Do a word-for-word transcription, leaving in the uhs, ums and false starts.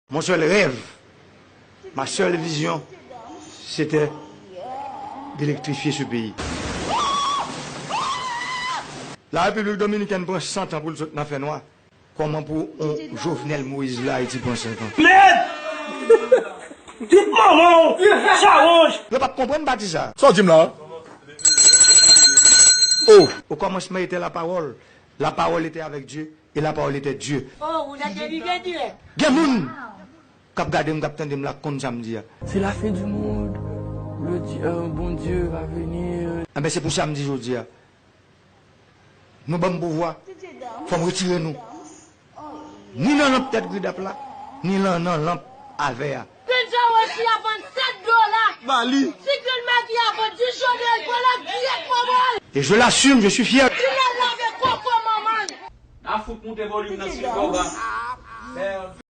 Mon seul rêve, ma seule vision, c'était d'électrifier ce pays. La République Dominicaine pran san tan pou l sot nan fènwa. Kòman pou yon Jovenel Moïse la Ayiti pran san tan? Mèd! Tout manman w, chawonj! Yo p ap konprann pati sa. Sa w di m la? Oh! Au commencement était la parole. La parole était avec Dieu. Et la parole était Dieu. Oh, vous êtes délivré direct. Gen moun k ap gade m, k ap tande m la, k konn sa m di a. C'est la fin du monde. Le Dieu, euh, bon Dieu va venir. Enben, se pou sa m di jodi a. Nou ban m pouvwa. Fò m retire nou. Ni nan lanp tèt gridap la, ni nan, nan lanp avè a. Grenn chawonj ki ap vann sèt dola. Ba li. Ti grenn magi ap vann dis dola, l pran lòt dirèkman ba l. Et je l'assume, je suis fier. Kilè l lave koko manman l. N a fout moute volim nan silvouplè.